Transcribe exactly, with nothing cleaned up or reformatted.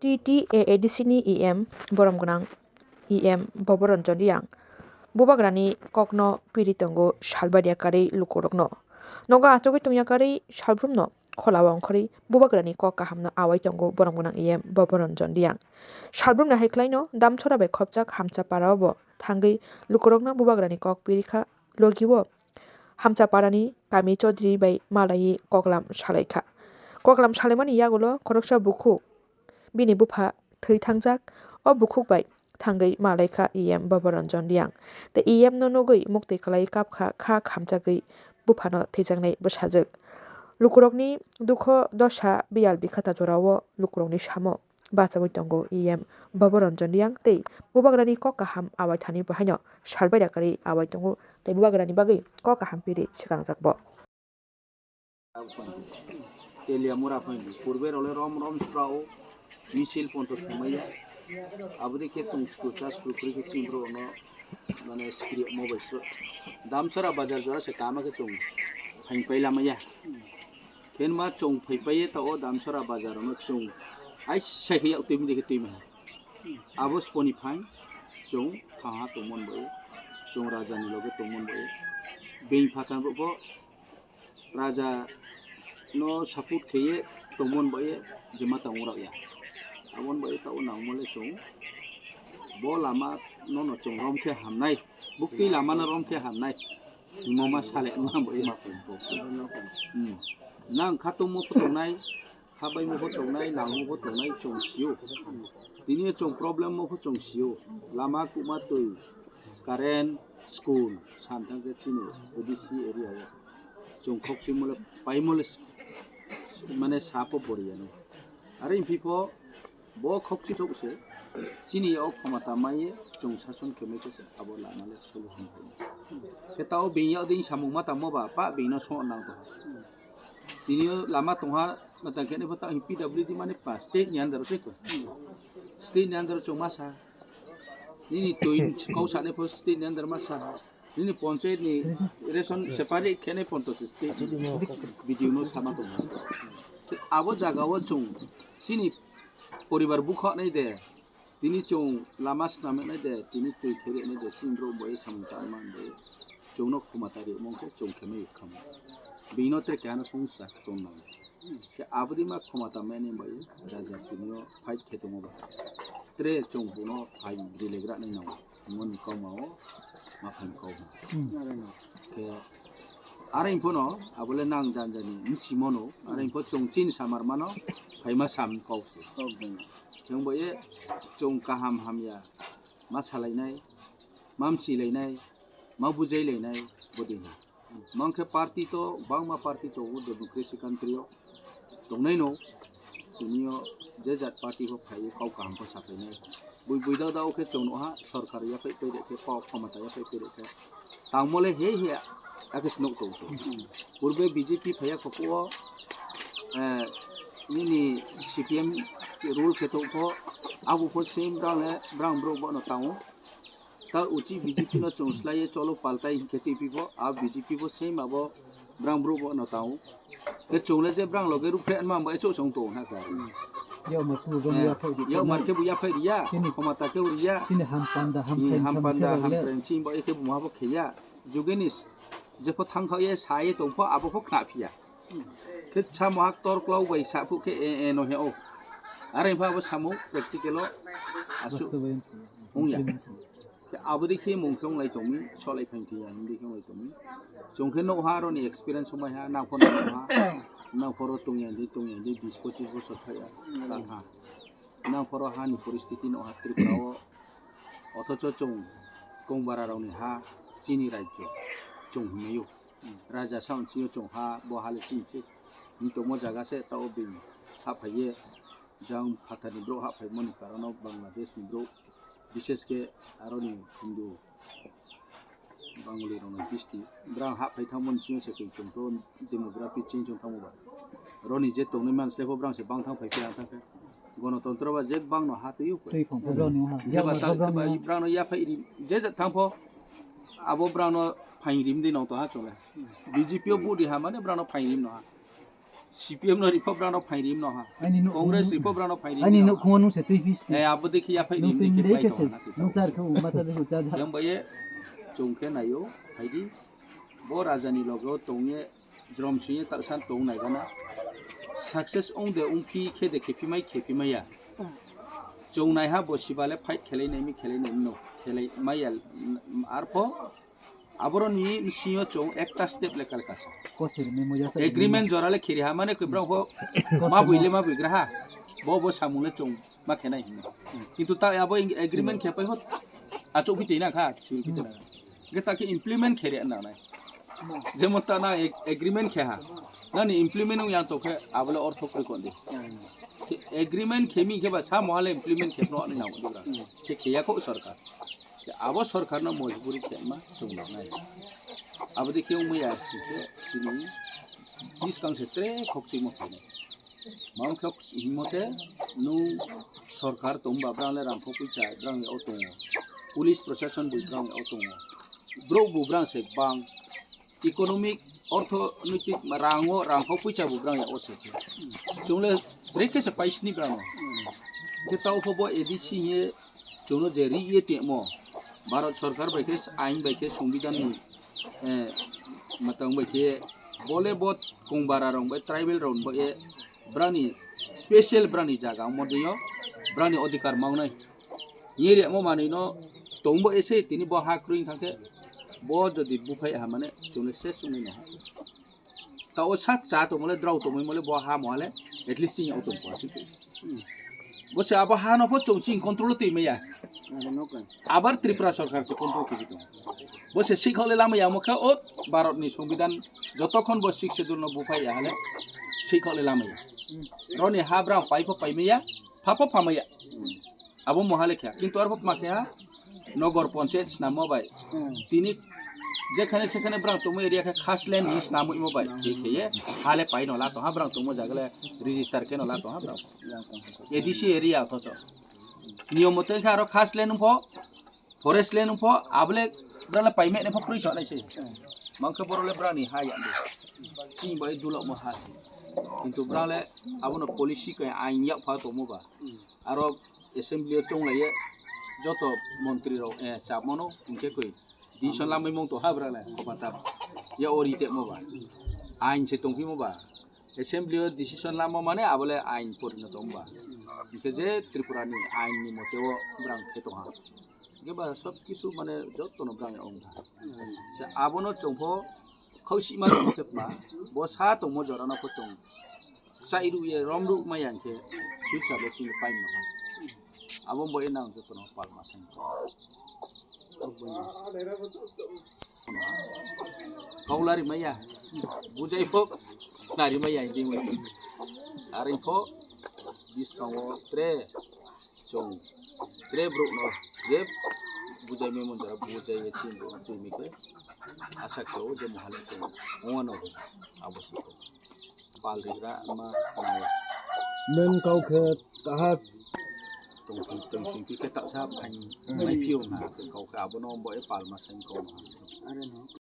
T T A A D C ni E M borom gwnang E M Boboranjan Riyang bubagrani kokno piri tongo salbaria karwi lukurokno. Nogo achugwi tongya karwi salbrumno khola o ongkhorwi bubagrani kok kahamno awai tongo borom gwnang E M Boboranjan Riyang. Salbrumni hai khlaino Damchara bai khopjak Hamchapara o bo thangwi lukurokno bubagrani kok pirikha. Logi o Hamchaparani kami Chaudhary bai malaiwi koklam salaikha. Koklam salaimani yagulo khoroksa bukhuk bini bupha thwi thangjak. O bukhuk bai thangwi malaikha E M Boboranjan Riyang. Tei E M no nugwi muktwi kwlaiwi kapkha, kha khamjagwi buphano thwijaknai bwsajwk. Lukurokni dukho dosa biyal bikhata jorao lukurokni samo bachagwi tongo E M Boboranjan Riyang tei bubagrani kok kaham awaithani bo haino salbai rakarwi awai tongo tei bubagrani bagwi kok kaham piri swkangjak bo. Teliamura phaidi purbe role rom rom srao misil ponto thumaiya. Abodi khe tong sku cha sku kri khe chimro no mane skri mobile so Damsara bazar jora se kama khe chong phain pailamaya. Khenma chong phaipaye ta o Damsara bazar no chong ai sai khe yak tuimi dekhe tuima. Abo sponi phain chong thaha tongmon bai chong raja ni loge tongmon bai. Being phatar bo raja no support kheye tongmon bai jema tong rak ya. Abon bai ta o nangmole chong bo lama no no chong rom khe hamnai. Bukti lama no rom khe hamnai. Himoma sale ma bo ima pum pum. Hmm. Nang khatung mo phutung nai, khabai mo phutung nai, nang mo phutung nai chong sio. Tini chong problem mo phu chong sio. Lama kuma tui, current, school, san thang khe chini A D C area o. Chong khok si mole pai mole mane sapo boriya no. Are impi po Bo khokchi thok se, chini o khomata mai ye chwng sason khe mai se abo lama le solution khe. Khe tao bini o ding samung ma tamo ba pa bini no so nang to. Tini o lama tongha matang khe ne pho ta P W D mane pa state ni under se ko. State ni under chwng ma sa. Nini tui kau sa ne pho state ni under ma sa. Nini ponchayat ni ration separate khe ne ponto se state ni B D O no sama tong. Abo jaga o chwng chini poribar bukha nai de, tini chwng lama swnam nai de, tini twi khe nai de, chini bro bai samung cha man de, chwng no khuma ta ri mong khe chwng khe mai kham. Bini no tre khe ano sung sa tong nang. Khe abodi ma khoma ta mani bai raja tini o fight khe tongo ba. Tre chwng bono hai rilegra nai nang. Moni koma o ma phan kau. Khe are info no abole nang jan jani msi mono. Are info chwng chin samar mano hai ma sam kau se. Chwng bo ye chwng kaham hamya ma salai nai, ma msi lai nai, ma bujai lai nai bodi. Mangkhe party to, bangma party to, o democracy country o tongnai no, tini o je jat party bo phai kau kaham ko sapai nai. Bui bui da da o khe chwng no ha, sorkar ya phai pere khe kok khomata ya phai pere khe. Tangmole he he, akhe snok to. Purbe B J P phai ya kho o, eh, nini C P M rule khe to kho, abo pho same brang le, brang bro bo no tango. Ta uchi B J P no chwng slai ye cholo paltai hinkhe T P bo, a B J P bo same abo brang bro bo no tao. Ke chwng le je brang loge ruphe anma bai chwng song to na ka. Yo ma ku gom ya phai di. Yo mar ke bu ya phai di ya. Chini khoma ta ke uri ya. Chini ham panda ham Ni phain ham sam panda khe ham le. Prem ching ba ke bu ma bo khe ya. Jugenis je pho thang kha ye sa ye tong pho abo pho khna phi ya. Khe samo hak tor klau bai sa phu khe e e no he o. Are pha abo samo practical o asu. Basto bai. Ong ya. Khe abo dei khe mung khe ong lai tong mi, so lai phai thai ya, hing dei khe ong lai tong mi. Chwng khe nokha aroni experience ong bai ha, nang phano nokha, nang phoro tong ya di, tong ya di, bis pochis bosor thai ya, tang ha. Nang phoro hani poristiti nokha Tripura o, othocho chwng kongbara rokni ha, chini rajyo, chwng hinwi o. Raja sa wnsi o chwng ha, bo ha le chini se. Ni tongmo jaga se, ta o bini ha phai ye, jang phatarni bro ha phai mani karon o Bangladesh ni bro. Bishesh khe aroni Hindu Bengali rokni bisti. Brang ha phai thangmani simi se koi chwng to demography change wng thangma ba. Roni je tongnai man se pho brang se bang thang phai phai ang thang khe. Gonotontro ba je bang no ha twi u koi. Twi phang pho brang ni ha. Jeba Yang tang brang jeba ni ha. Brang no ya phai ri je ja thang pho abo brang no phaing rim di nong to ha chole. B J P o budi ha mane brang no phaing rim no ha. C P M no report brano phairi no ha. Ani nuk Congress report brano phairi ani nuk khungo nung se twi pis. Eh, abo dekhi ya phairi nung twi khe dei khe se. Nung char khe uma char khe char. Yang baye chong khe nayo phaidi. Bo raja ni logo tongye jrom suye taksan tong nai gana. Success ong de ong phi khe de khe phi mai khe phi mai ya. Chong nai ha bo sibale fight khelai nai mi khelai nai no. Khelai mai ya arpo. Aboroni bisingo chwng ekta step lekha lekha se. Kosir ni moya sa agreement jora le khiri ha mane kwbra ho. Kosir ma buile ma buigra ha. Bo bo samung le chwng ma khenai hinwi. Kintu ta abo ing-, agreement khe pai ho. Achuk phi tei na kha, chul phi tei na. Ge ta khe implement khe re na nai. Jemon ta na ag-, agreement khe ha. Nani implement ung yang to khe abole ortho kri kon di. Khe agreement khe mi khe ba sa mohale implement khe no ni na. Khe khe ya kho sarkar. Abo sorkarno mojburi khe ma chwng nangnai. Abo de khe wngmaya sing khe chini buskang se tre khokchimo phainai. Mao khe himmote nung sorkar tongba brang le rang khok puisa brang le o tongo. Police proshashan bo brang le o tongo. Borok bo brang se bang. Economic, orthonoitik rango, rangkho puisa bo brang ya o se khe. Chwng le brekhe se paisni brang no. Khe ta upho bo A D C ye chwngno je ri ye temo. Bharat Sarkar bai khe, ain bai khe, Songbidan ni, eh, matang bai khe, bole bo Kongbara rong bai, tribal rong bai ye, brani special brani jaga omo dino brani odhikar maunai. Yeri omo manui no tongbo ese tini bo ha kroi thangkhe bo jodi buphai ha mane chwngno se sungni no. Ta o sak cha tongmole drao tongmole bo ha mohale at least chini o tong po asuk. Bo se abo ha no pho chwng chini control twi maya. Abar Tripura sarkar se control twi tong. Bo se sikho le lama ya mokha o Bharat ni Songbidan jotokhon bo Sixth Schedule no buphai ya hale sikho le lama ya. Roni ha brao pai pho pai maya, pha pho pha maya. Abo mohale kha. Kintu arbo ma kha nogor panchayat snamo bai. Tini jekhane sekhane brang tongmo area khe khas land hi snamo imo bai. Khe khe ye hale pai no la tong ha brang tongmo jaga le register khe no la tong ha brang. A D C area othocho. Niyom mote khe aro khas land pho, forest land pho, abole brale paime ne pho kroi sa nai se. Mangkhe borole brani ha ya. Chini bai dulok mo ha se. Kintu brale abono policy kai ain yak pha tongmo ba. Aro assembly o chonglaiye joto montri rok, eh, chapmano hinkhe koi decision lamwi mong to ha brale kopatar. Ya ori temo ba. Ain se tongphimo ba. Assembly o decision lamo mane abole ain porinoto wngba. Hinkhe je Tripura ni ain ni mote o brang khe tongha. Hinkhe ba sob kisu mane joto no brang ya wngkha. Abono chwngpho khausi ma tongmo khe ba bo sa tongmo jora no pho chwng chai rw ye rom rw ma yang khe future bo chini pai ma ha. Abo bo e nang joto no pal ma sang. Kaulari maya, bujai pho, nari maya, hindi mo. Aring pho, diskango tre, chong, tre bro no, je bujai me mon jara, bujai ye chin bro, tu mi khe, asa khe o je mohale chong, owa no, abo se. Pal rigra ma nai. Men kau khe kaha tong tong sing khe tak sa phan mai pio na kau khe abono bo e pal ma sing kau.